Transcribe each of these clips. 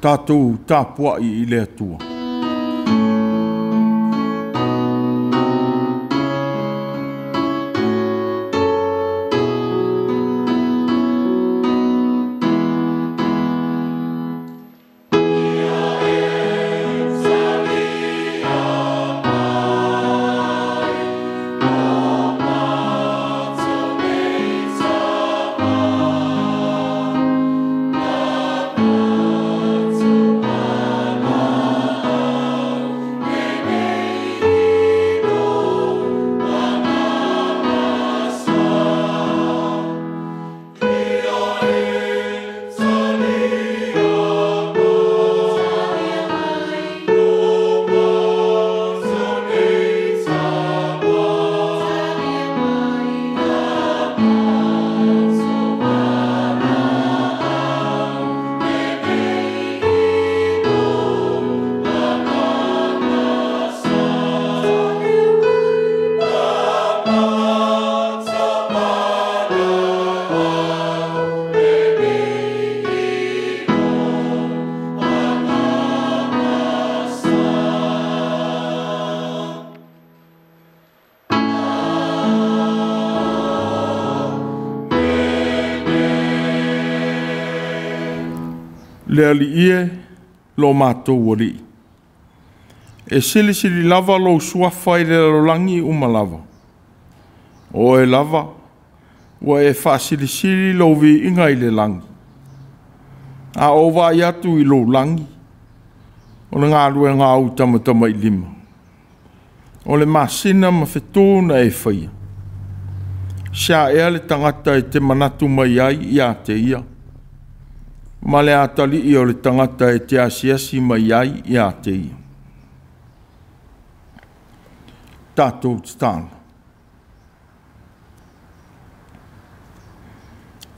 Tatou tapuai i le Atua. Le Alii e, lo matou Alii, e silisili lava lou suafa i le lalolagi uma lava. O oe lava, ua e faasilisili lou viiga i le lagi. A ou vaai atu i lou lagi, o le galuega au tamatamailima, o le masina ma fetu na e faia. Se a ea le tagata e te manatu mai ai ia te ia, ma le atalii o le tagata e te asiasi mai ai ia te ia. Tatou tatalo.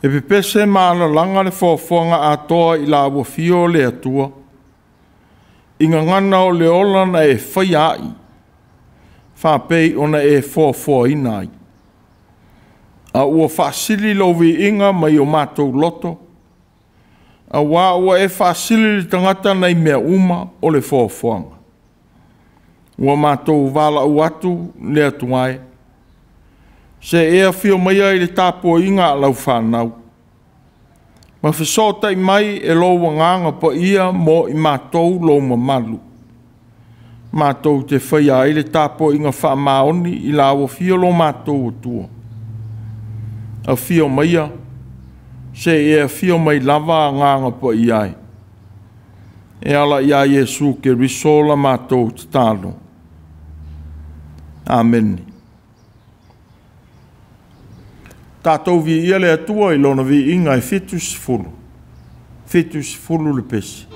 E pepese ma alalaga le foafoaga atoa i la ua fio le Atua, i gagana o le ola na e faia ai, faapei ona e foafoaina ai. A ua faasili lou viiga mai o matou loto, auā ua e faasili le tagata nai mea uma o le foafoaga. Ua matou valaau atu le Atua e, se e afio maia i le tapuaiga a lau fanau, ma fesootai mai e lou agaga paia mo i matou lou mamalu. Matou te faia ai le tapuaiga faamaoni i la ua fio lo matou Atua. Afio maia, se e afio mai lava agaga paia ai. E ala ia Iesu Keriso la matou tatalo. Amene. Tatou viia le Atua i lona viiga e 70. 70 le pesi.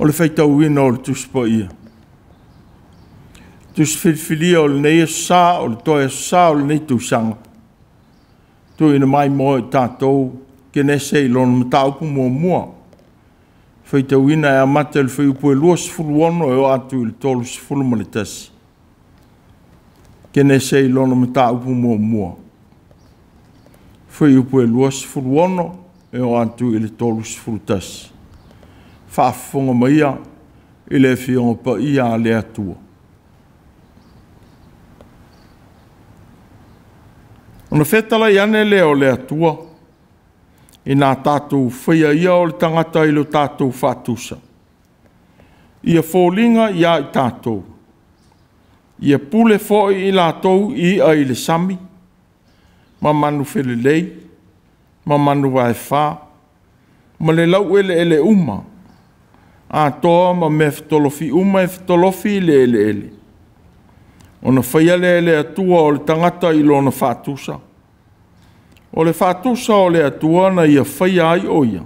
O le faitauina o le Tusi Paia. Tusi filifilia o lenei aso Sa, o le toe aso Sa o lenei tausaga, tuuina mai mo i tatou Kenese i lona mataupu muamua. Faitauina e amata i le fuaiupu e 26 e oo atu i le 31. Kenese i lona mataupu muamua. Fuaiupu e 26 e oo atu i le 31. Faafofoga maia i le Afioga Paia a le Atua. Ona fetalai ane lea o le Atua, ina tatou faia ia o le tagata i lo tatou faatusa, ia foliga ia i tatou, ia pule foi i latou i i'a i le sami, ma manufelelei, ma manuvaefa, ma le laueleele uma, atoa ma mea fetolofi uma e fetolofi i le eleele. Ona faia lea e le Atua o le tagata i lona faatusa. O le faatusa o le Atua na ia faia ai o ia,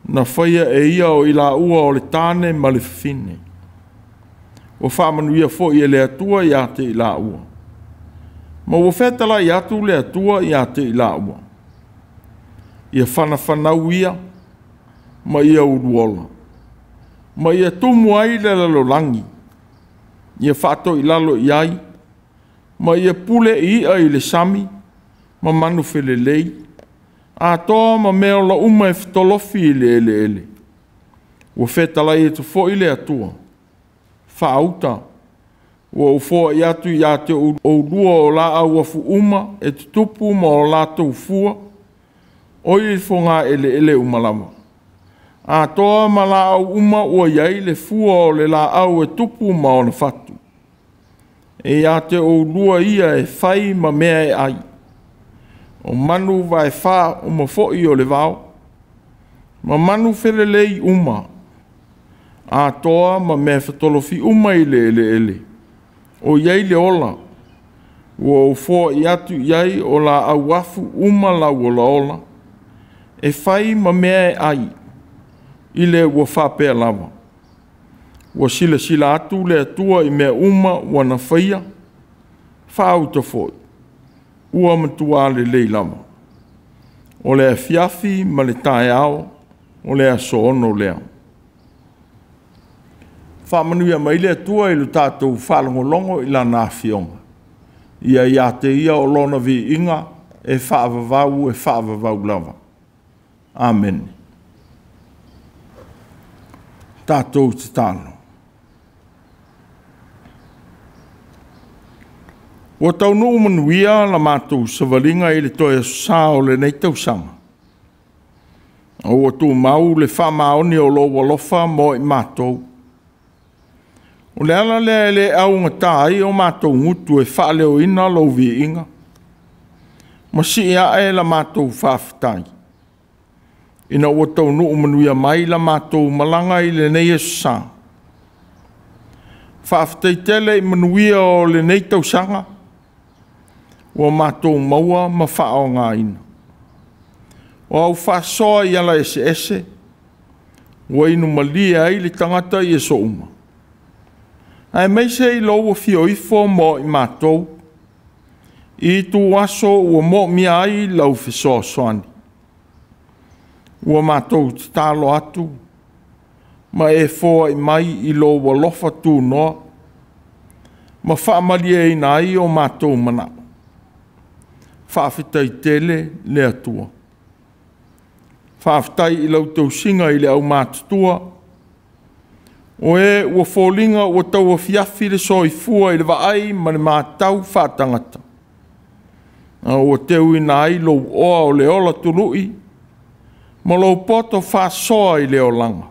na faia e ia o i laua o le tane ma le fafine. Ua faamanuia foi e le Atua ia te i laua. Ma ua fetalai atu le Atua ia te i laua, ia fanafanau ia ma ia uluola, ma ia tumu ai le lalolagi, ia faatoilalo i ai, ma ia pule i i'a i le sami, ma manufelelei, atoa ma mea ola uma e fetolofi i le eleele. Ua fetalai atu foi le Atua, faauta, ua ou foai atu ia te oulua o laau afu uma e tutupu ma o latou fua, o i fogaeleele uma lava. Atoa ma laau uma ua i ai le fua o le laau e tupu ma ona fatu. E ia te oulua ia e fai ma mea e ai. O manu vaefa uma foi o le vao, ma manu felelei uma, atoa ma mea fetolofi uma i le eleele, o i ai le ola, ua ou foai atu i ai o laau afu uma lauolaola, e fai ma mea e ai, i le ua faapea lava. Ua silasila atu le Atua i mea uma ua na faia, faauta foi, ua matua lelei lava. O le afiafi ma le taeao, o le aso 6 lea. Faamanuia mai le Atua i lo tatou faalogologo i Lana Afioga. Ia ia te Ia o Lona viiga e faavavau e faavavau lava. Amene. Tatou tatalo. Ua taunuu manuia la matou savaliga i le toe aso Sa o lenei tausaga. A ua tumau le faamaoni o lou alofa mo i matou. O le ala lea e le augata ai o matou gutu e faaleoina lou viiga, ma sii ae la matou faafetai, ina ua taunuu manuia mai la matou malaga i lenei aso Sa. Faafetai tele i manuia o lenei tausaga, ua matou maua ma faaaogaina. O au faasoa i ala eseese, ua inumalie ai le tagata i aso uma. Aemaise i lou afio ifo mo i matou, i ituaso ua moomia ai lau fesoasoani. Ua matou tatalo atu, ma e foai mai i lou alofa tunoa, ma faamalieina ai o matou manao. Faafetai tele le Atua. Faafetai i lau tausiga i le aumatutua, o e ua foliga ua tauafiafi le soifua i le vaai ma le matau faatagata, a ua teuina ai lou oa o le ola tului ma lou poto faasoa i le olaga.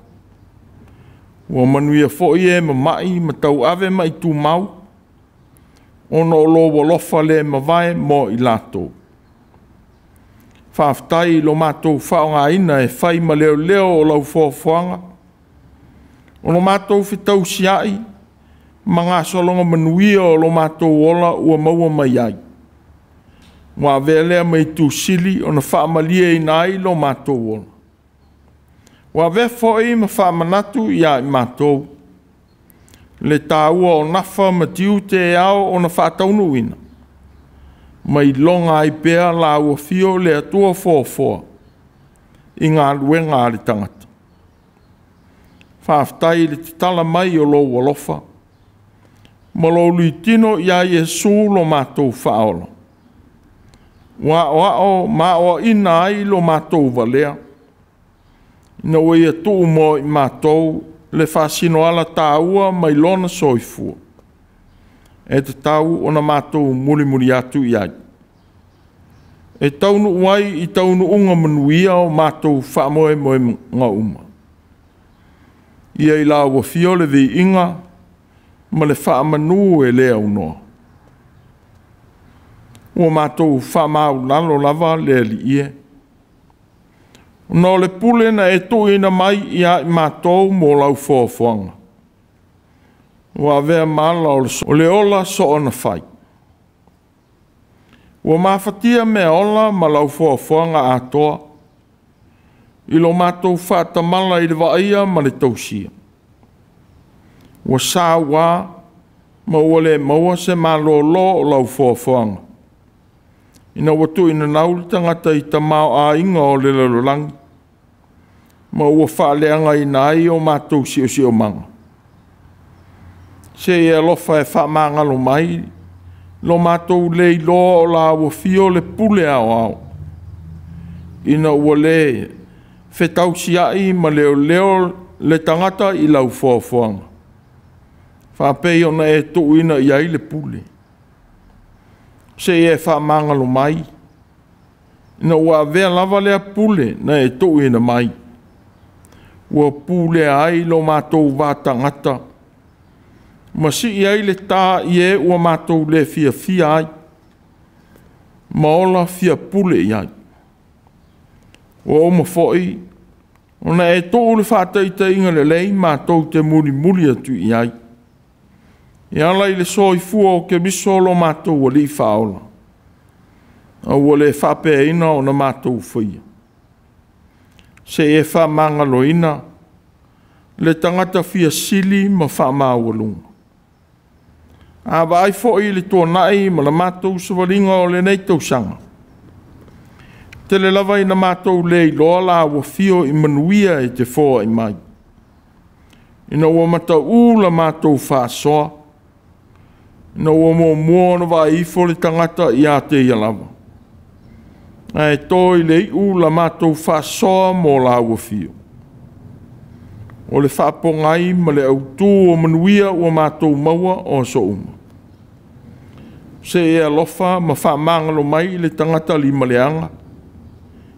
Ua manuia foi e mamai ma tauave mai tumau, ona o lou alofa le mavae mo i latou. Faafetai i lo matou faaaogaina e fai ma leoleo o lau foafoaga, o lo matou fetausiai ma gasologa manuia o lo matou ola ua maua mai ai. Ua avea lea ma itu sili ona faamalieina ai lo matou ola. Ua avea foi ma faamanatu ia i matou le taua o nafa ma tiute e ao ona faataunuuina, ma iloga ai pea laua fio le Atua foafoa i galuega a le tagata. Faafetai i le tatala mai o lou alofa ma lou litino ia Iesu lo matou Faaola, ua aoao ma aoaina ai lo matou valea, ina ua ia tuu mo i matou le faasinoala taua mai lona soifua, e tatau ona matou mulimuli atu i ai, e taunuu ai i taunuuga manuia o matou faamoemoega uma. Ia i lau afio le viiga ma le faamanu e le aunoa. Ua matou faamaulalo lava le Alii e, ona o le pule na e tuuina mai ia i matou mo lau foafoaga, ua avea ma ala o le ola soona fai. Ua mafatia meaola ma lau foafoaga atoa, i lo matou faatamala i le vaaia ma le tausia. Ua saua ma ua le maua se malolo o lau foafoaga, ina ua tuuina nau le tagata i tamaoaiga o le lalolagi, ma ua faaleagaina ai o matou siosiomaga. Se i e alofa e faamagalo mai lo matou le iloa o laua afio le pule aoao, ina ua le fetausiai ma leoleo le tagata i lau foafoaga, faapei ona e tuuina i ai le pule. Se i e faamagalo mai, ina ua avea lava lea pule na e tuuina mai, ua pulea ai lo matou va tagata, ma sii ai le ta i e ua matou le fiafia ai, ma ola fia pule i ai. Ua uma foi ona e tuu le faataitaiga lelei matou te mulimuli atu i ai, e ala i le soifua o Keriso lo matou Alii Faaola, a ua le faapeaina ona matou faia. Se i e faamagaloina le tagata fia sili ma faamaualuga. A vaai foi i le tuanai ma la matou savaliga o lenei tausaga, tele lava ina matou le iloa laua fio i manuia e te foai mai, ina ua mataū la matou faasoa, ina ua muamua ona vaai ifo le tagata ia te ia lava, ae to i le iu la matou faasoa mo laua fio. O le faapogai ma le autū o manuia ua matou maua o aso uma. Se e alofa ma faamagalo mai le tagata limaleaga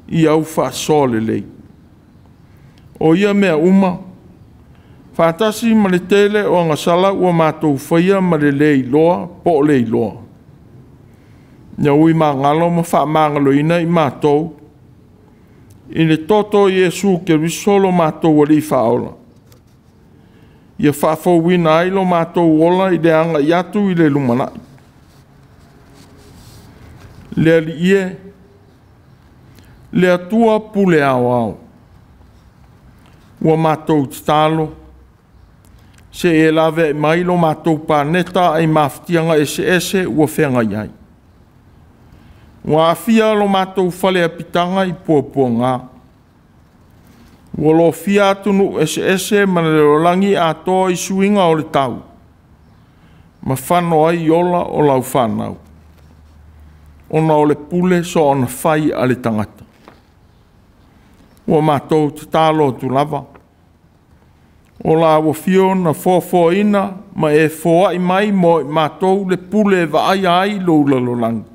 i au faasoa lelei. O ia mea uma, faatasi ma le tele o agasala ua matou faia ma le le iloa po o le iloa. Ia ui magalo ma faamagaloina i matou, i le toto o Iesu Keriso lo matou Alii Faaola, ia faafouina ai lo matou ola i le agai atu i le lumanai. Le Alii e, le Atua pule aoao, ua matou tatalo, se e laveai mai lo matou paneta ai mafatiaga eseese ua feagai ai. Ua aafia lo matou fale apitaga i puapuaga, ua lofia atunuu eseese ma le lalolagi atoa i suiga o le tau, ma fano ai ola o lau fanau, ona o le pule soona fai a le tagata. Ua matou tatalo atu lava, o laua fio na foafoaina ma e foai mai mo i matou le pule e vaaia ai lou lalolagi.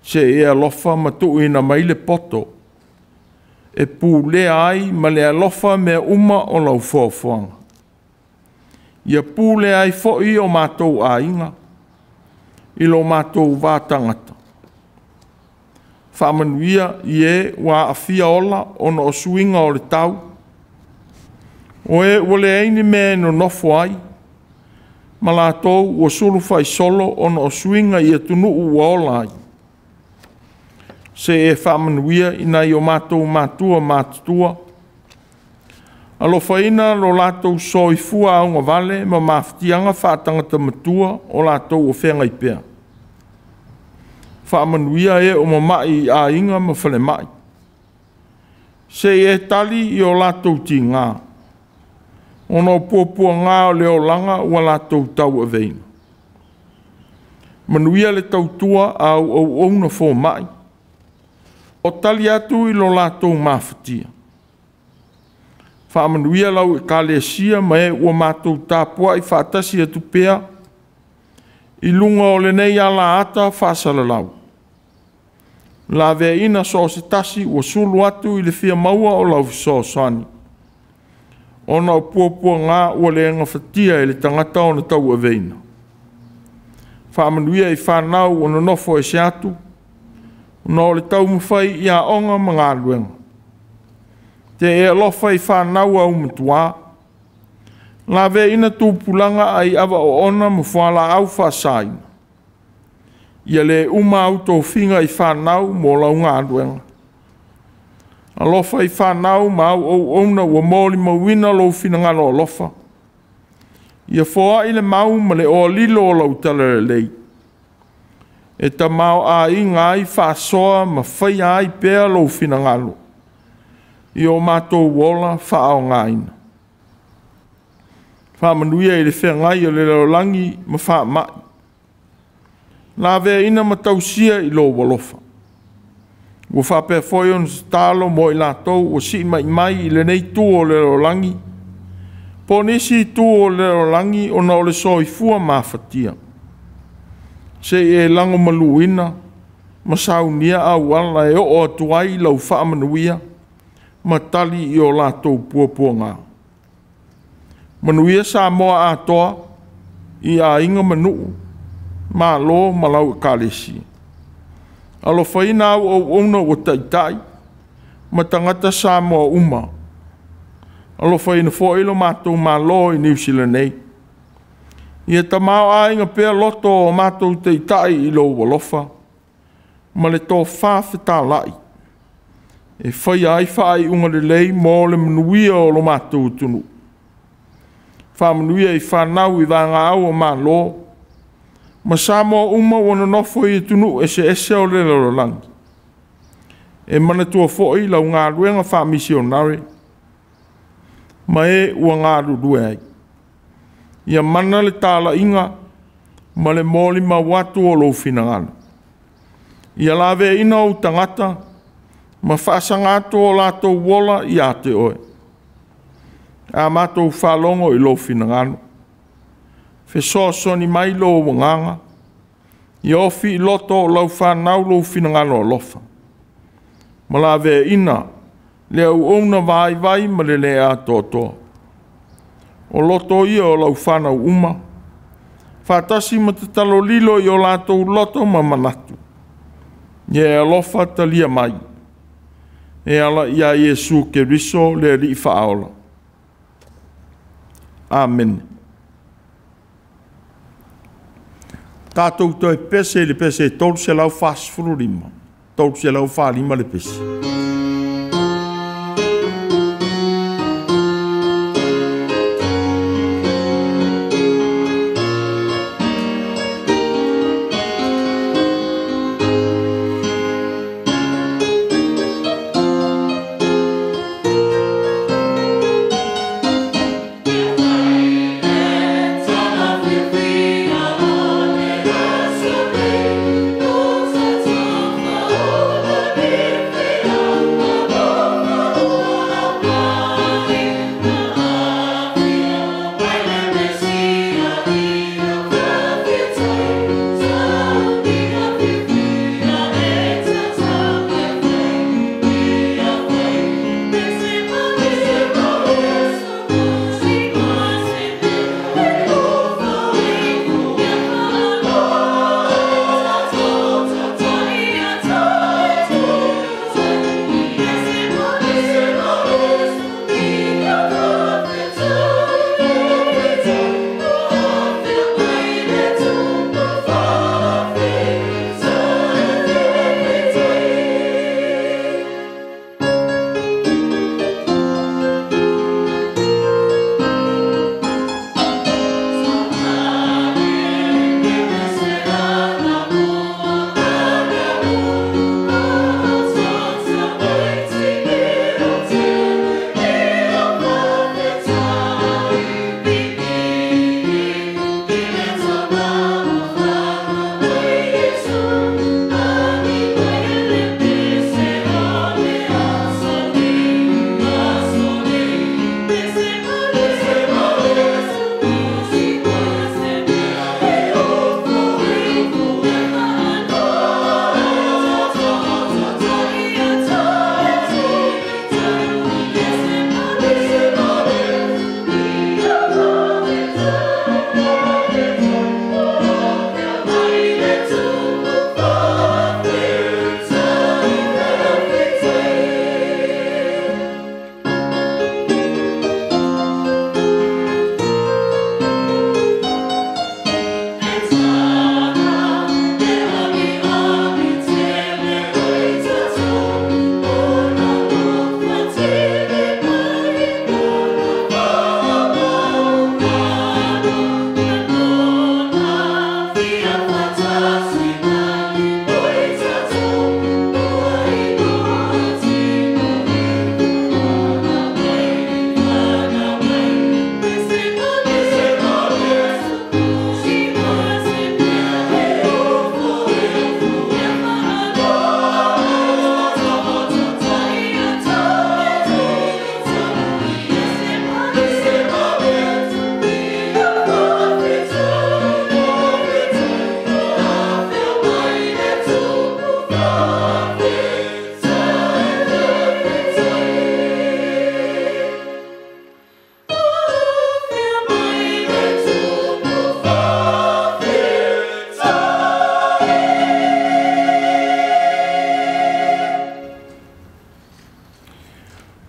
Se e alofa ma tuuina mai le poto e pulea ai ma le alofa mea uma o lau foafoaga. Ia pulea ai foi o matou aiga i lo matou va tagata. Faamanuia i e ua aafia ola ona o suiga o le tau, o e ua leai ni mea e nonofo ai, ma latou ua sulu faisolo ona o suiga i atunuu ua ola ai. Se e faamanuia i nai o matou matua matutua, Alofaina lo latou soifua augavale ma mafatiaga faatagata matua o latou o feagai pea. Faamanuia e o mama'i i aiga ma falemai. Sei e tali i o latou tiga, ona o puapuaga o le olaga ua latou tauaveina. Manuia le tautua a au auauna foma'i, o tali atu i lo latou mafatia. Faamanuia lau Ekalesia ma e ua matou tapuai faatasi atu pea i luga o lenei alaata faasalalau. Laveaina so o se tasi ua sulu atu i le fia maua o lau fesoasoani, ona o puapuaga ua le gafatia e le tagata ona tauaveina. Faamanuia i fanau ua nonofo ese atu, ona o le taumafai i aoga ma galuega. Te e alofa i fanau aumatua, laveaina tupulaga ai ava oona ma fualaau faasaina. Ia le uma au tofiga i fanau mo lau galuega. Alofa i fanau ma au auauna ua molimauina lou finagalo alofa. Ia foai le mau ma le oalilo o lau talalelei, e tamaoaiga ai faasoa ma faia ai pea lou finagalo i o matou ola faaaogaina. Faamanuia i le feagai o le lalolagi ma faamai. Laveaina ma tausia i lou alofa. Ua faapea foi ona tatalo mo i latou ua siimai mai i lenei itu o le lalolagi, po o nisi itu o le lalolagi ona o le soifua mafatia. Sei e lagomaluina ma saunia auala e oo atu ai lau faamanuia ma tali i o latou puapuaga. Manuia Samoa atoa i aiga ma nuu, malo ma lau Ekalesia. Alofaina au auauna ua taitai ma tagata Samoa uma. Alofaina foi lo matou Malo i Niu Sila nei. Ia tamaoaiga pea loto o matou taitai i lou alofa ma le tofa fetalai e faia ai faaiuga lelei mo le manuia o lo matou atunuu. Faamanuia i fanau i vagaau o Malo ma Samoa uma ua nonofo i atunuu eseese o le lalolagi. E manatua foi lau galuega faamisionare ma e ua galulue ai. Ia mana le talaiga ma le molimau atu o lou finagalo. Ia laveaina ou tagata ma faasaga atu o latou ola ia te oe. A matou faalogo i lou finagalo, fesoasoani mai lou agaga, ia ofi i loto o lau fanau lou finagalo alofa, ma laveaina le auauna vaivai ma le le atoatoa. O loto ia o lau fanau uma, faatasi ma tatalo lilo i o latou loto ma manatu, ia e alofa talia mai, e ala ia Iesu Keriso le Alii Faaola. Amene. Tatou toe pese i le pese 345, 345 le pese. Thank you.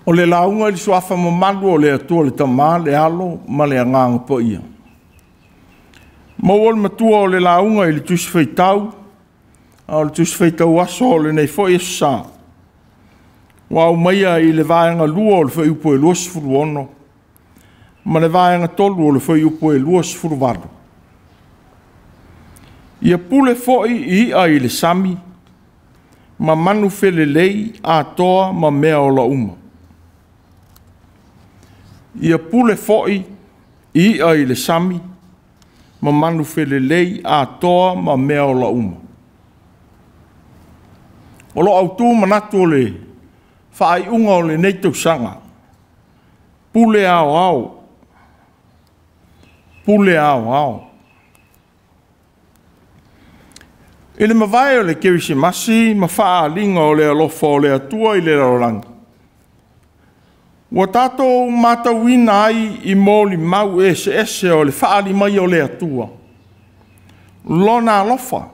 O le lauga i le suafa mamalu o le Atua le Tama, le Alo ma le Agaga Paia. Maua le matua o le lauga i le Tusi Faitau, a o le Tusi Faitau Aso o lenei foi Aso Sa, ua aumaia i le vaega 2 o le fuaiupu e 26 ma le vaega 3 o le fuaiupu e 28. Ia pule foi i i'a i le sami ma manu felelei atoa ma mea ola uma. Ia pule foi i i'a i le sami ma manu felelei atoa ma mea ola uma. O lo autu manatu o le faaiuga o lenei tausaga, pule aoao, pule aoao. I le mavae o le Kerisimasi ma faaaliga o le alofa o le Atua i le lalolagi, ua tatou matauina ai i molimau eseese o le faaali mai o le Atua Lona alofa,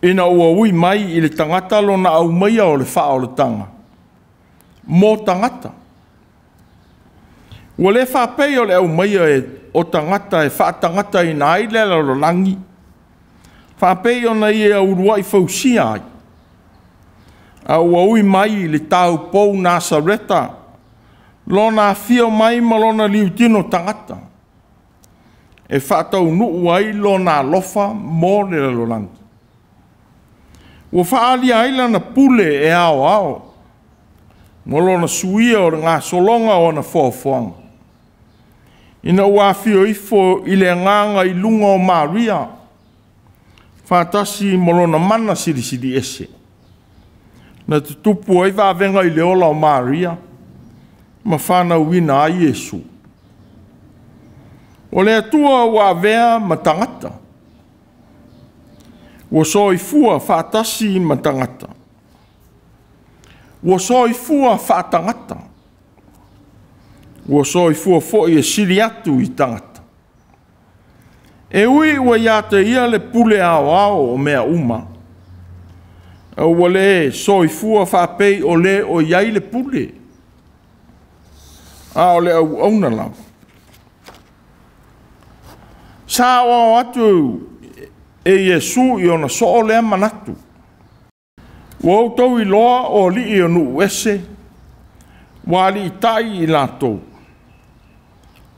ina ua ui mai i le tagata lona aumaia o le faaolataga mo tagata. Ua le faapei o le aumaia o tagata e faatagataina ai le lalolagi, faapei ona ia uluai fausia ai, a ua ui mai i le taupou Nasareta lona afio mai ma lona liutino tagata, e faataunuu ai lona alofa mo le lalolagi. Ua faaalia ai lana pule e aoao ma lona suia o le gasologa o ana foafoaga, ina ua afio ifo i le agaga i luga o Maria, faatasi ma lona mana silisili ese, na tutupu ai vavega i le ola o Maria ma fanauina ai Iesu. O le Atua ua avea ma tagata, ua soifua faatasi ma tagata, ua soifua faatagata, ua soifua foi e sili atu i tagata. E ui ua ia te ia le pule aoao o mea uma, a ua le soifua faapei o le o i ai le pule, a o le auauna lava. Sa aoao atu e Iesu i ona soo lea manatu. Ua outou iloa o alii o nuu ese, ua aliitai i latou.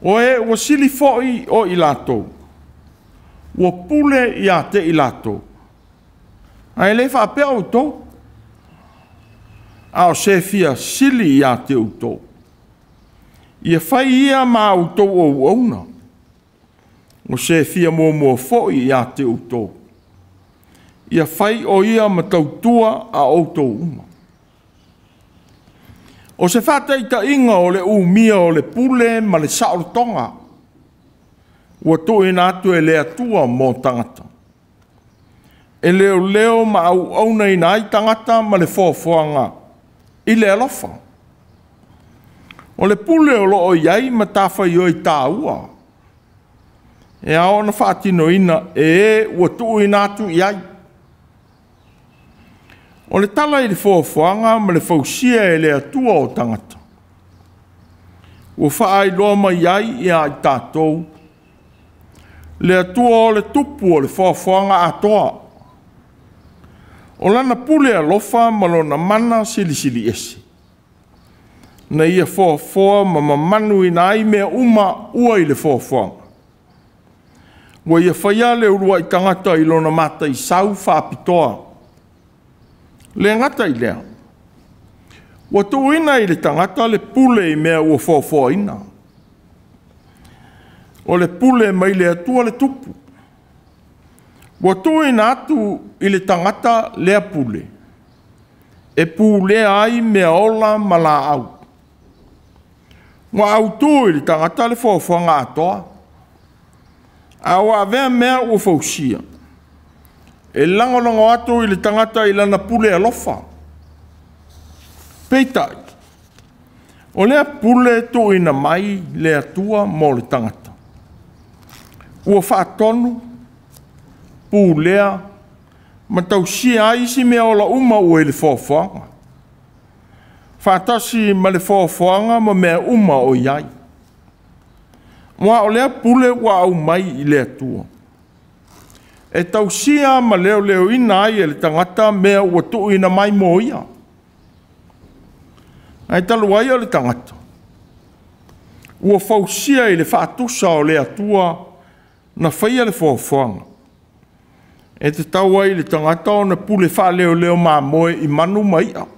O e ua sili foi o i latou, ua pule ia te i latou. Ae le faapea outou, a o se fia sili ia te outou. Ia fai ia ma outou auauna, o se fia muamua foi ia te outou. Ia fai o ia ma tautua a outou uma. O se faataitaiga o le umia o le pule ma le saolotoga, ua tuuina atu e le Atua mo tagata. E leoleo ma auaunaina ai tagata ma le foafoaga i le alofa. O le pule o loo i ai matafaioi taua, e ao ona faatinoina e e ua tuuina atu i ai. O le tala i le foafoaga ma le fausia e le Atua o tagata, ua faailoa mai ai ia i tatou le Atua o le tupu o le foafoaga atoa. O lana pule alofa ma lona mana silisili ese, na ia foafoa ma mamanuina ai mea uma ua i le foafoaga. Ua ia faia le uluai tagata i lona mataisau faapitoa. Le gata i lea, ua tuuina i le tagata le pule i mea ua foafoaina. O le pule mai le Atua le tupu. Ua tuuina atu i le tagata lea pule, e pulea ai mea ola ma laau. Ua autu i le tagata le foafoaga atoa, a ua avea mea ua fausia, e lagolago atu i le tagata i lana pule alofa. Peitai, o lea pule tuuina mai le Atua mo le tagata, ua faatonu, pulea, ma tausia ai isi mea ola uma ua i le foafoaga. Faatasi ma le foafoaga ma mea uma o i ai. Aua o lea pule ua aumai i le Atua, e tausia ma leoleoina ai e le tagata mea ua tuuina mai mo ia. Ae talu ai o le tagata, ua fausia i le faatusa o le Atua na faia le foafoaga, e tatau ai i le tagata ona pule faaleoleo mamoe i manu ma i'a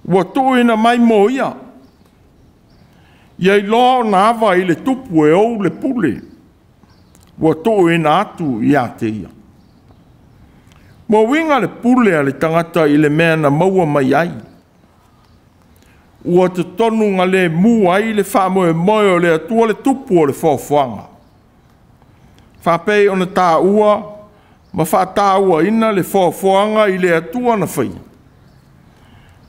ua tuuina mai mo ia, ia iloa ona ava i le tupu e ou le pule ua tuuina atu ia te ia. Ua uiga le pule a le tagata i le mea na maua mai ai, ua totonu galemu ai le faamoemoe o le Atua le tupu o le foafoaga, faapei ona taua ma faatauaina le foafoaga i le Atua na faia.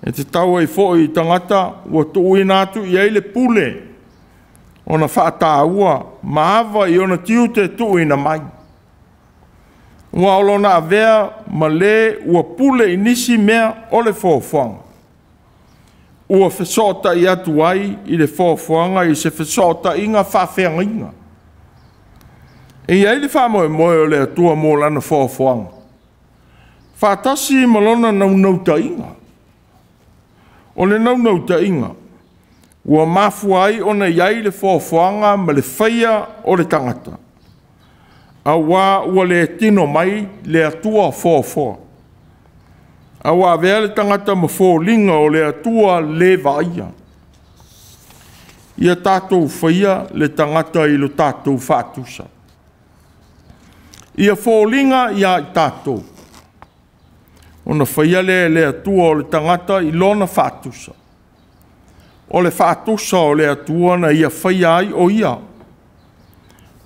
E tatau ai foi i tagata ua tuuina atu i ai le pule ona faataua ma ava i ona tiute tuuina mai. Ua o lona avea ma le ua pule i nisi mea o le foafoaga, ua fesootai atu ai i le foafoaga i se fesootaiga faafeagaiga. E i ai le faamoemoe o le Atua mo lana foafoaga, faatasi ma lona naunautaiga. O le naunautaiga ua mafua ai ona i ai le foafoaga ma le faia o le tagata, auā ua le tino mai le Atua foafoa, a ua avea le tagata ma foliga o le Atua le vaaia. Ia tatou faia le tagata i lo tatou faatusa. Ia foliga ia i tatou, ona faia lea e le Atua o le tagata i lona faatusa. O le faatusa o le Atua na ia faia ai o ia,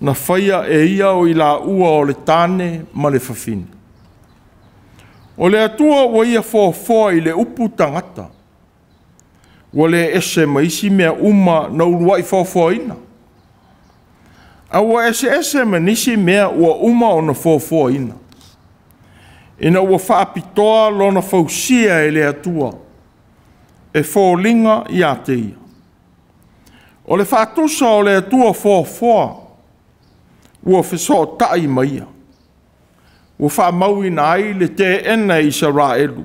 na faia e ia o i laua o le tane ma le fafine. O le Atua ua ia foafoa i le upu tagata, ua le ese ma isi mea uma na uluai foafoaina, a ua eseese ma nisi mea ua uma ona foafoaina, ina ua faapitoa lona fausia e le Atua, e foliga ia te ia. O le faatusa o le Atua foafoa ua fesootai ma ia, ua faamauina ai le teena e Isaraelu,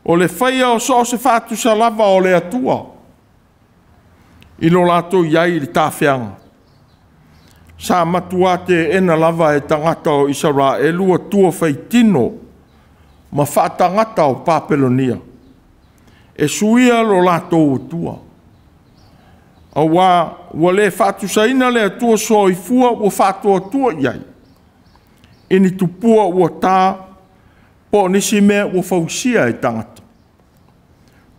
o le faia o so o se faatusa lava o le Atua, i lo latou i ai i le tafeaga. Sa matua teena lava e tagata o Isaraelu atua faitino ma faatagata o Papelonia, e suia lo latou Atua, auā ua le faatusaina le Atua soifua ua faatuatua i ai, i ni tupua ua ta po o nisi mea ua fausia e tagata.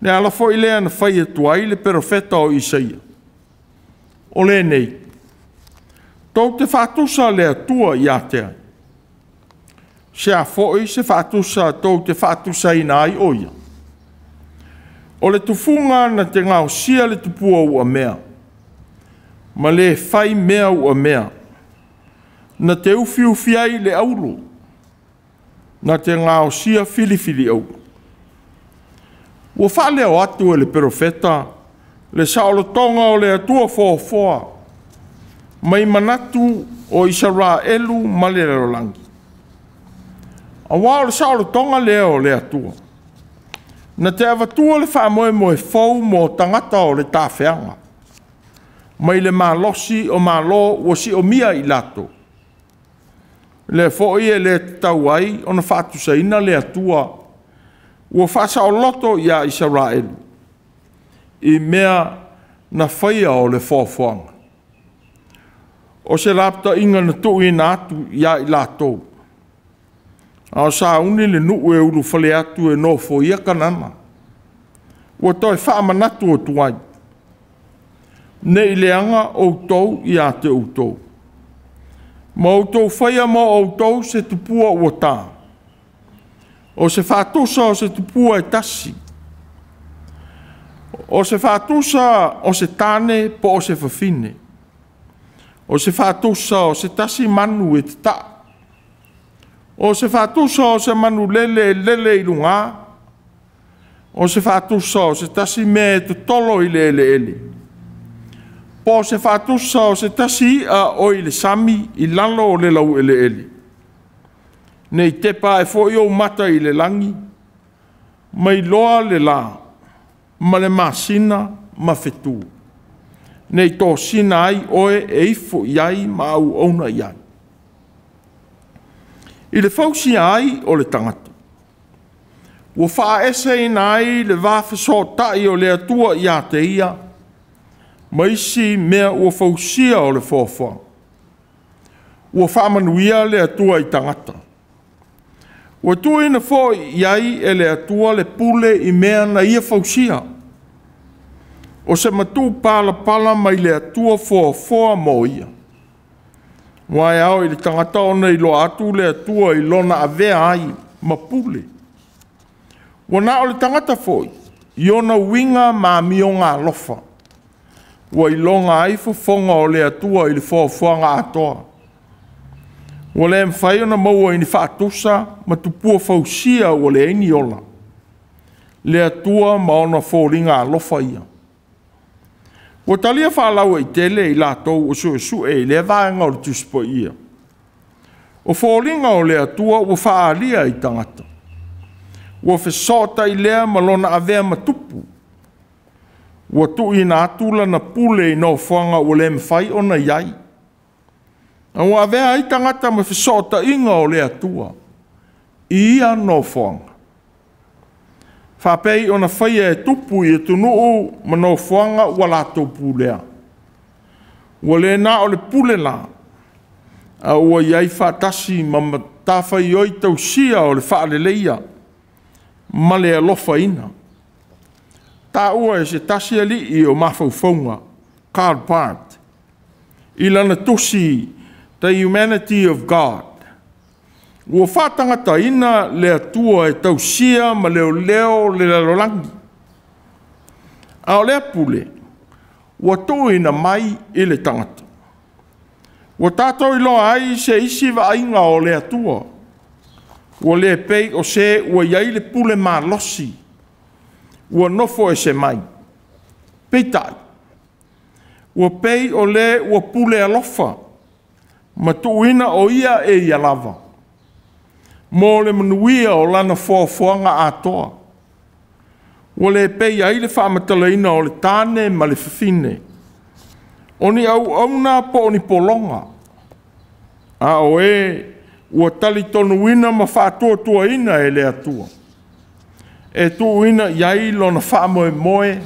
Le ala foi lea na fai atu ai le perofeta o Isaia, o lenei, tou te faatusa le Atua ia te ai, se a foi se faatusa tou te faatusaina ai o ia. O le tufuga na te gaosia le tupua ua mea, ma le fai mea ua mea, na te ufiufi ai le auro, na te gaosia filifili auro. Ua faaleo atu e le perofeta le saolotoga o le Atua foafoa, mai manatu o Isaraelu ma le lalolagi. Auā o le saolotoga lea o le Atua, na te avatua le faamoemoe fou mo tagata o le tafeaga, mai le malosi o malo ua siomia i latou. Lea foi e le tatau ai ona faatusaina le Atua ua faasaoloto ia Isaraelu i mea na faia o le foafoaga. O se lapataiga na tuuina atu ia i latou, a o sauni le nuu e ulufale atu e nofoia Kanana. Ua toe faamanatu atu ai, ne i leaga outou ia te outou, ma outou faia mo outou se tupua ua ta, o se faatusa o se tupua e tasi, o se faatusa o se tane po o se fafine, o se faatusa o se tasi manu e tataa, o se faatusa o se manulele e lele i luga, O se faatusa o se tasi mea e totolo i le eleele, po o se faatusa o se tasi i'a o i le sami i lalo o le laueleele. Nei tepa ae foi ou mata i le lagi, mai loa le lā ma le masina ma fetu, nei tosina ai oe e ifo i ai ma auauna i ai. I le fausia ai o le tagata, ua faaeseina ai le va fesootai o le Atua ia te ia, ma isi mea ua fausia o le foafoaga. Ua faamanuia le Atua i tagata. Ua tuuina foi i ai e le Atua le pule i mea na ia fausia. O se matupalapala mai le Atua foafoa mo ia. Ua e ao i le tagata ona iloa atu le Atua i lona avea ai ma pule. Ua na o le tagata foi i ona uiga ma amioga alofa, ua iloga ai fofoga o le Atua i le foafoaga atoa. Ua le mafai ona maua i ni faatusa ma tupua fausia ua leai ni ola, le Atua ma ona foliga alofa ia. Ua talia faalauaitele i latou ua suesue i lea vaega o le Tusi Paia. O foliga o le Atua ua faaalia i tagata. Ua fesootai lea ma lona avea ma tupu. Ua tuuina atu lana pule i nofoaga ua le mafai ona i ai. A ua avea ai tagata ma fesootaiga o le Atua i ia nofoaga. Faapei ona faia e tupu i atunuu ma nofoaga ua latou pulea. Ua le na o le pule la, a ua i ai faatasi ma matafaioi tausia o le faaleleia ma le alofaina. Taua e se tasi alii o mafaufauga, Karl Barth, i lana tusi The Humanity of God, ua faatagataina le Atua e tausia ma leoleo le lalolagi. A o lea pule ua tuuina mai i le tagata. Ua tatou iloa ai se isi vaaiga o le Atua, ua le pei o se ua i ai le pule malosi, ua nofo ese mai. Peitai, ua pei o le ua pule alofa, ma tuuina o ia e ia lava, mo le manuia o lana foafoaga atoa. Ua le pei ai le faamatalaina o le tane ma le fafine, o ni auauna po o ni pologa, a o e ua talitonuina ma faatuatuaina e le Atua, e tuuina i ai lona faamoemoe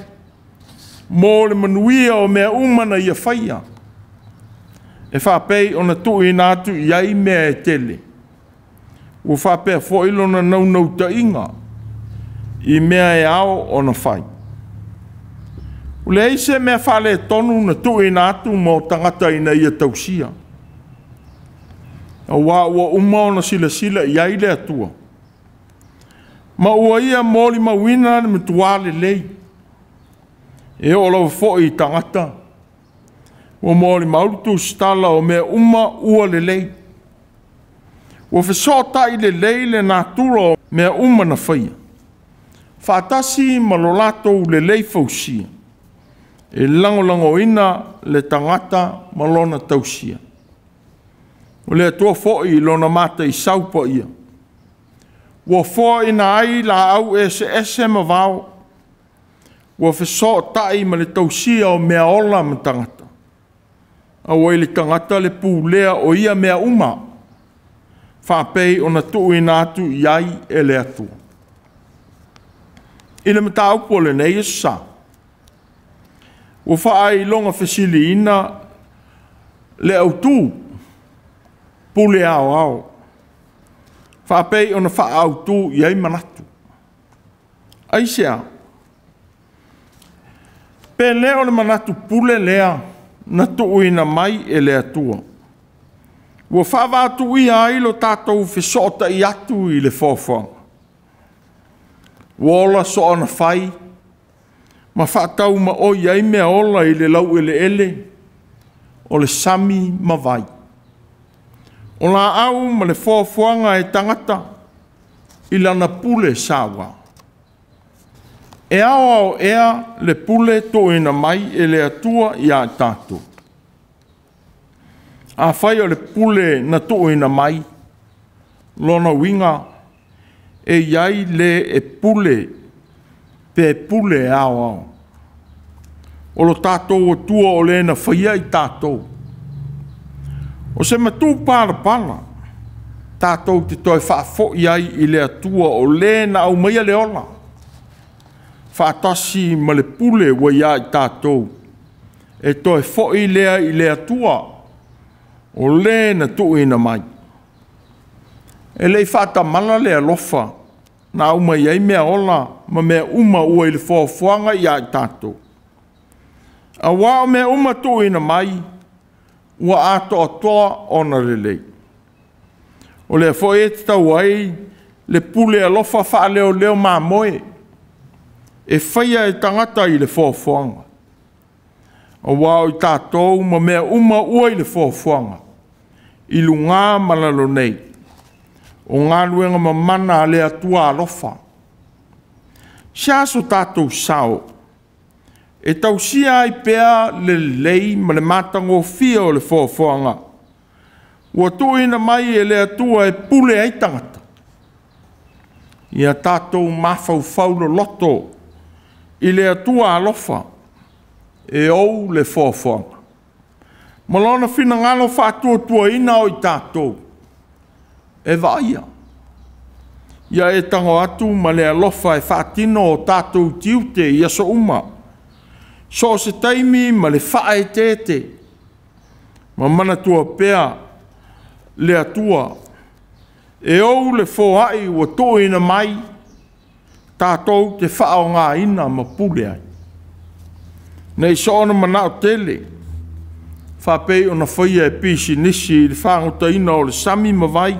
mo le manuia o mea uma na ia faia, e faapei ona tuuina atu i ai mea e tele. Ua faapea foi lona naunautaiga i mea e ao ona fai. Ua leai se mea faaletonu na tuuina atu mo tagata ina ia tausia, aua ua uma ona silasila i ai le Atua, ma ua ia molimauina le matua lelei. E oo lava foi i tagata, ua molimau le tusitala o mea uma ua lelei. Ua fesootai lelei le natura o mea uma na faia, faatasi ma lo latou lelei fausia, e lagolagoina le tagata ma lona tausia. O le Atua foi i lona mataisau paia, ua foaina ai laau eseese ma vao, ua fesootai ma le tausia o mea ola ma tagata. Aua i le tagata le pulea o ia mea uma, faapei ona tuuina atu i ai e le Atua. I le mataupu o lenei aso sa, ua faailoga fesiliina le autu pule aoao, faapei ona faaautu i ai manatu. Aisea? Pe le o le manatu pule lea na tuuina mai e le Atua, ua faavaatuia ai lo tatou fesootai atu i le foafoaga. Ua ola soona fai ma faatau maoi ai mea ola i le laueleele o le sami ma vai. O laau ma le foafoaga e tagata i lana pule saua. E aoao ea le pule tuuina mai e le Atua ia i tatou. Afai o le pule na tuuina mai, lona uiga e i ai le e pule pe pule aoao. O lo tatou Atua o le na faia i tatou. O se matupalapala tatou te toe faafoi ai i le Atua o le na aumaia le ola, faatasi ma le pule ua ia i tatou, e toe foi lea i le Atua o le na tuuina mai. E le i faatamala le alofa na aumai ai mea ola ma mea uma ua i le foafoaga ia i tatou. Auā o mea uma tuuina mai, ua atoatoa ona lelei. O lea foi e tatau ai le pule alofa faaleoleo mamoe e faia e tagata i le foafoaga. Auā o i tatou ma mea uma ua i le foafoaga, i luga ma lalo nei, o galuega mamana a le Atua alofa. Se a so tatou sao e tausia ai pea le lelei ma le matagofie o le foafoaga ua tuuina mai e le Atua e pule ai tagata. Ia tatou mafaufau loloto i le Atua alofa e ou le foafoaga ma lona finagalo faatuatuaina o i tatou e vaaia. Ia e tago atu ma le alofa e faatino o tatou tiute i aso uma, so o se taimi ma le faaeteete, ma manatua pea le Atua e ou le foai ua tuuina mai tatou te faaaogaina ma pule ai. Ne i soona manao tele faapei ona faia e pisinisi i le fagotaina o le sami ma vai,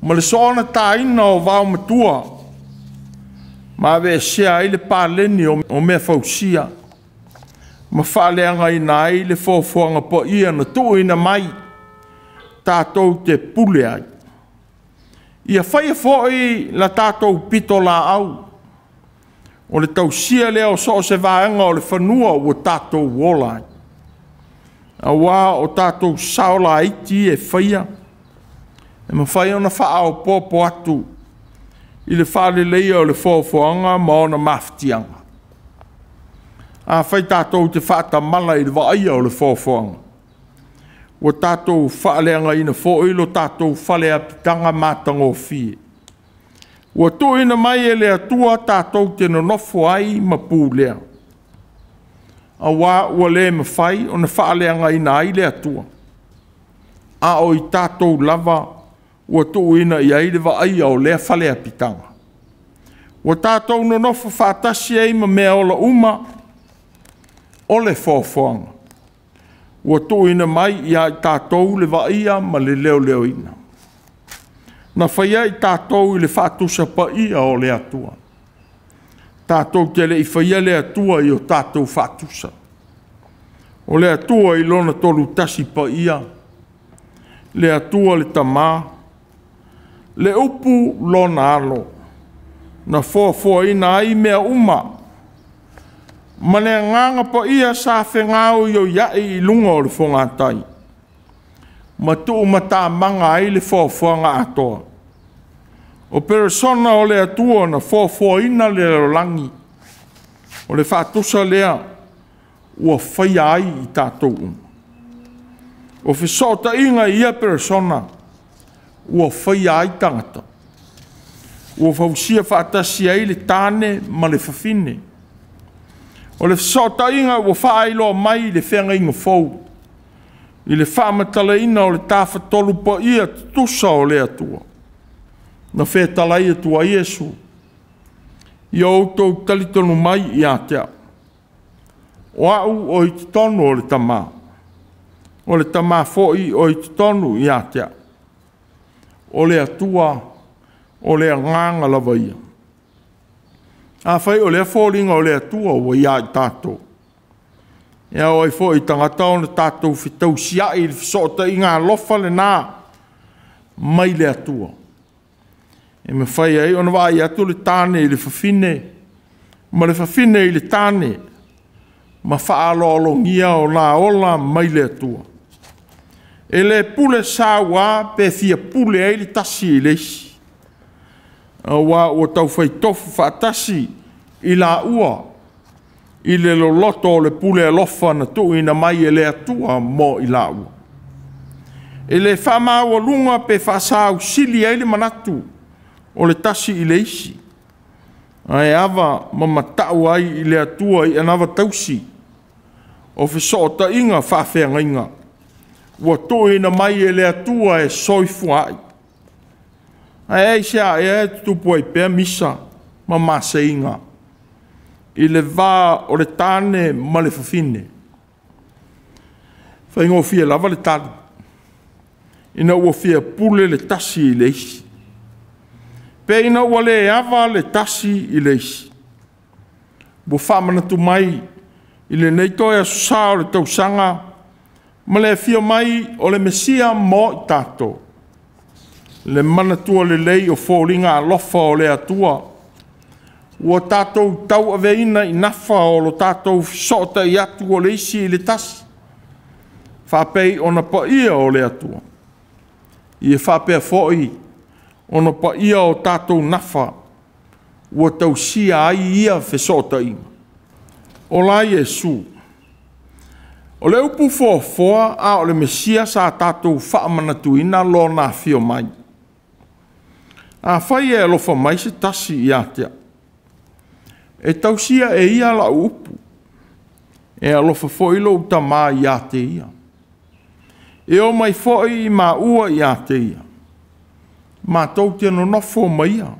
ma le soona taina o vao matua, ma aveesea ai le paleni o mea fausia, ma faaleagaina ai le foafoaga paia na tuuina mai tatou te pule ai. Ia faia foi la tatou pitolaau, o le tausia lea o so o se vaega o le fanua ua tatou ola ai. Auā o tatou sao laiti e faia, e mafai ona faaopoopo atu i le faaleleia o le foafoaga ma ona mafatiaga. Afai tatou te faatamala i le vaaia o le foafoaga, ua tatou faaleagaina foi lo tatou faleapitaga matagofie. Ua tuuina mai e le Atua tatou te nonofo ai ma pulea, auā ua le mafai ona faaleagaina ai le Atua, a o i tatou lava ua tuuina i ai le vaaia o lea faleapitaga. Ua tatou nonofo faatasi ai ma mea ola uma o le foafoaga. Ua tuuina mai ia i tatou le vaaia ma le leoleoina. Na faia i tatou i le faatusa paia o le Atua. Tatou te le i faia le Atua i o tatou faatusa. O le Atua i lona tolu tasi paia, le Atua le Tama, le upu lona alo, na foafoaina ai mea uma, ma le agaga paia sa fegaoioiai i luga o le fogatai, ma tuumatamaga ai le foafoaga atoa. O peresona o le Atua na foafoaina le lalolagi, o le faatusa lea ua faia ai i tatou uma. O fesootaiga i ia peresona ua faia ai tagata, ua fausia faatasi ai le tane ma le fafine. O le fesootaiga ua faailoa mai i le feagaiga fou, i le faamatalaina o le tafatolu paia tutusa o le Atua. Na fetalai atu ai Iesu, ia outou talitonu mai ia te au, o au o i totonu o le Tama, o le Tama foi o i totonu ia te au. O le Atua, o le agaga lava ia. Afai o lea foliga o le Atua ua ia i tatou, e ao ai foi i tagata ona tatou fetausiai i le fesootaiga alofa lena mai le Atua. E mafai ai ona vaai atu le tane i le fafine ma le fafine i le tane ma faaaloalogia o la ola mai le Atua. E le pule sauā pe fia pule ai le tasi i le isi, auā ua taufaitofu faatasi i laua i le loloto o le pule alofa na tuuina mai e le Atua mo i laua. E le faamaualuga pe faasausili ai le manatu o le tasi i le isi, ae ava ma matau ai i le Atua i anava tausi o fesootaiga faafeagaiga ua tuuina mai e le Atua e soifua ai. Ae aisea ea e tutupu ai pea misa ma maseiga i le va o le tane ma le fafine? Faigofie lava le tali, ina ua fia pule le tasi i le isi, pe ina ua le ava le tasi i le isi. Ua faamanatu mai i lenei toe aso sa o le tausaga ma le afio mai o le Mesia mo i tatou, le manatua lelei o foliga alofa o le Atua ua tatou tauaveina i nafa o lo tatou fesootai atu o le isi i le tasi, faapei ona paia o le Atua, ia faapea foi ona paia o tatou nafa ua tausia ai ia fesootaiga. Ola Iesu, o le upu foafoa a o le Mesia sa tatou faamanatuina lona afio mai. Afai e alofa mai se tasi ia te au, e tausia e ia lau upu, e alofa foi lou Tama ia te ia. E o mai foi i maua ia te ia, matou te nonofo ma ia.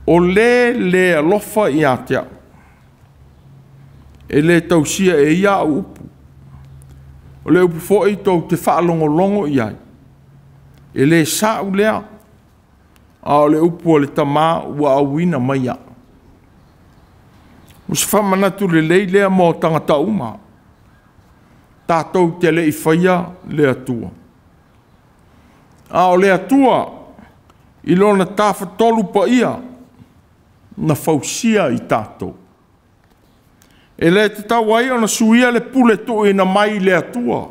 O le le alofa ia te au, e le tausia e ia au upu. O le upu foi tou te faalogologo i ai, e le sa'u lea, a o le upu a le Tama ua auina mai au. O se faamanatu lelei lea mo tagata uma, tatou te le i faia le Atua. A o le Atua i lona tafatolu paia na fausia i tatou. E le tatau ai ona suia le pule tuuina mai i le Atua,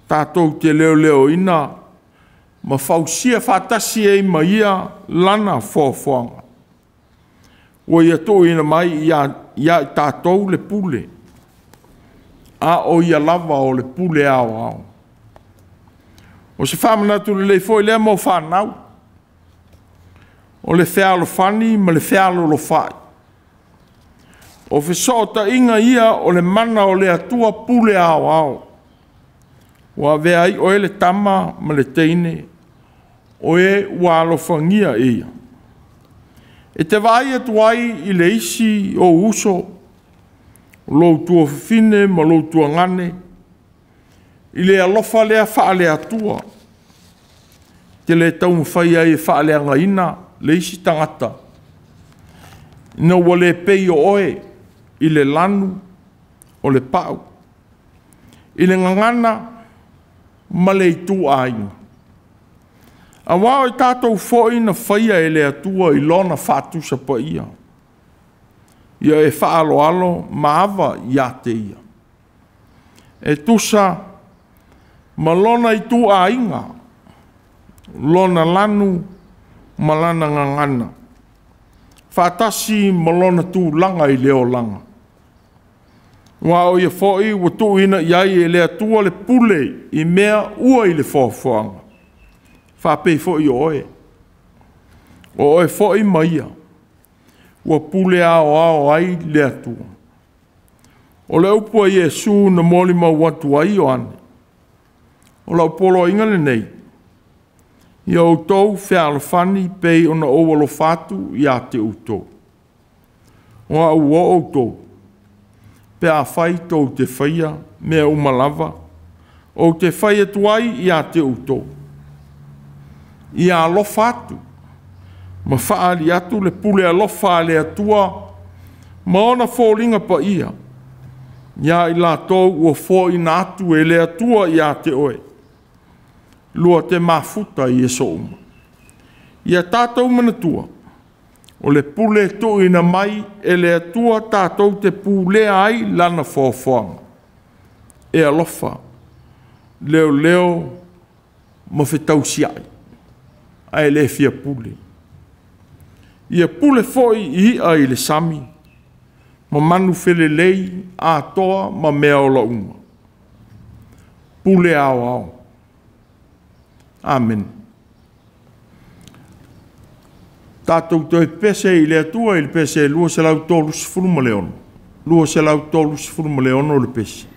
tatou te leoleoina ma fausia faatasi ai ma ia lana foafoaga. Ua ia tuuina mai ia i tatou le pule, a o ia lava o le pule aoao. O se faamanatu lelei foi lea mo fanau, o le fealofani ma le fealolofai. O fesootaiga ia o le mana o le Atua pule aoao. Ua avea ai oe le tama ma le teine, o e ua alofagia e ia. E te vaai atu ai i le isi o uso, lou tuafafine ma lou tuagane, i le alofa lea faale-Atua. Te le taumafai ai e faaleagaina le isi tagata, ina ua le pei o oe i le lanu o le pau, i le gagana ma le ituaiga. Auā o i tatou foi na faia e le Atua i lona faatusa paia, ia e faaaloalo ma ava ia te ia. E tusa ma lona ituaiga, lona lanu ma lana gagana, faatasi ma lona tulaga i le olaga. Aua o ia foi ua tuuina i ai e le Atua le pule i mea ua i le foafoaga, faapei foi o oe. O oe foi ma ia, ua pule aoao ai le Atua. O le upu a Iesu na molimau atu ai Ioane, o lau poloaiga lenei, ia outou fealofani pei ona ou alofa atu ia te outou. O au o outou, pe afai tou te faia mea uma lava, ou te fai atu ai ia te outou. Ia alofa atu ma faaali atu le pule alofa a le Atua ma ona foliga paia, ia i latou ua foaina atu e le Atua ia te oe, lua te mafuta i aso uma. Ia tatou manatua, O le pule tuuina mai e le Atua tatou te pulea ai lana foafoaga. E alofa, leoleo ma fetausiai, ae le fia pule. Ia pule foi i i'a i le sami, ma manu felelei atoa ma meaola uma. Pule aoao. Amene. Tatou toe pese i le Atua i le pese 236. 236 le pese.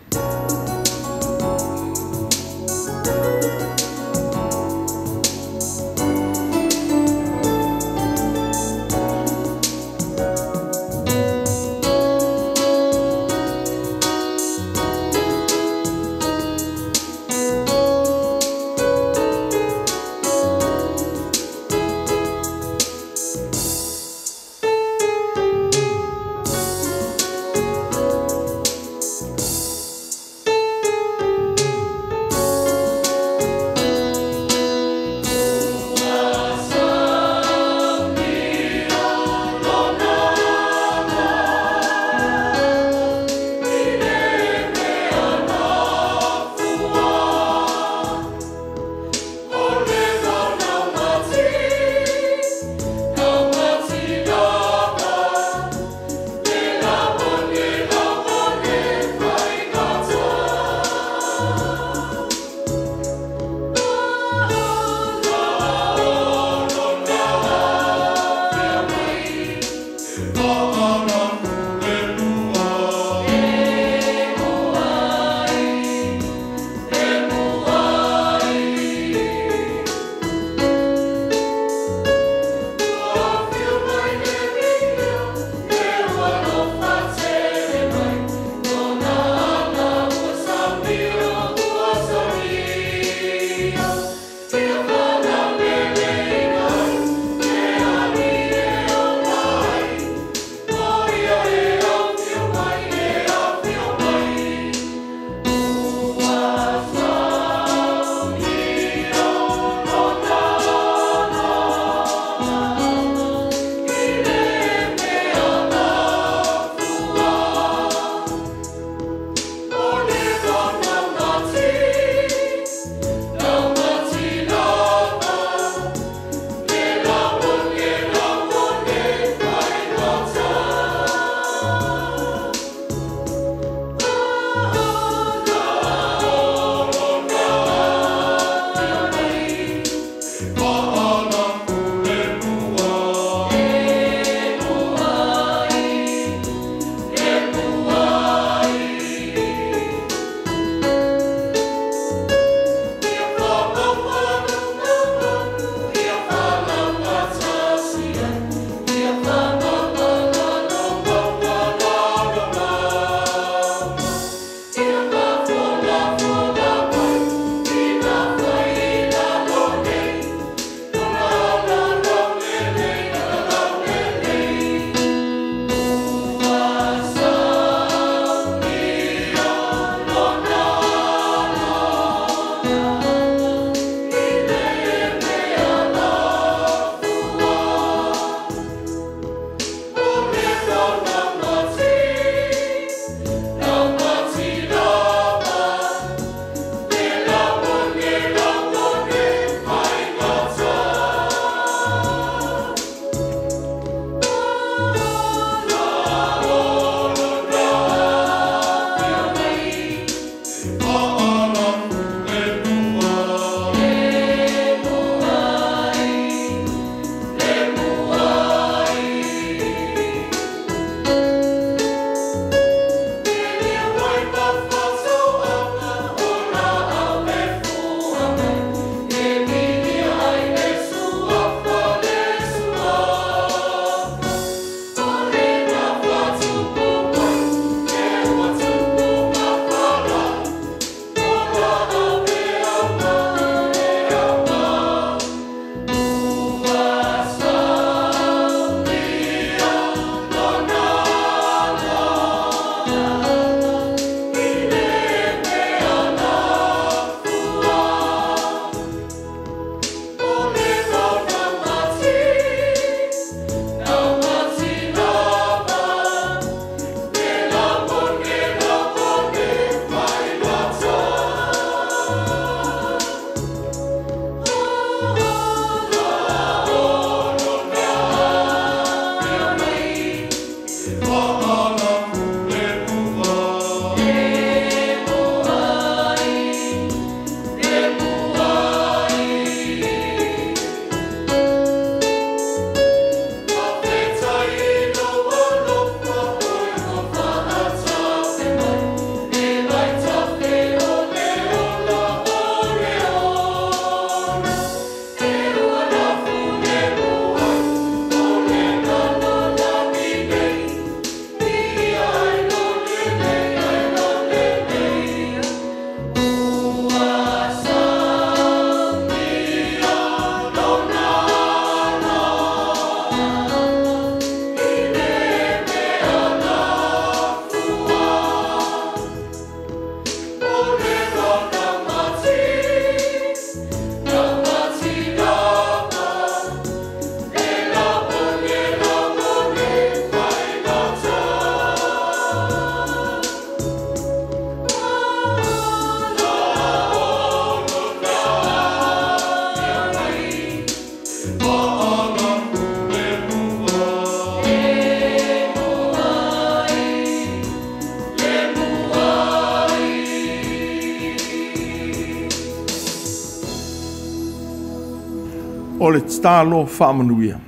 O le tatalo faamanuia.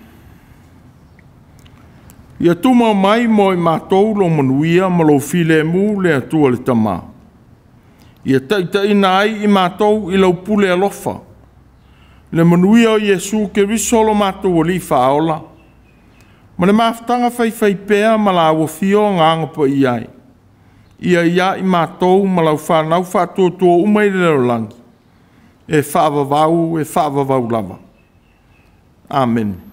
Ia tumau mai mo i matou lou manuia ma lou filemu le Atua le Tama. Ia taitaiina ai i matou i lau pule alofa, le manuia o Iesu Keriso lo matou Alii Faaola, ma le mafutaga faifaipea ma laua Afioga Agapaia ai, ia ia i matou ma lau fanau faatuatua uma i le lalolagi, e faavavau, e faavavau lava. Amene.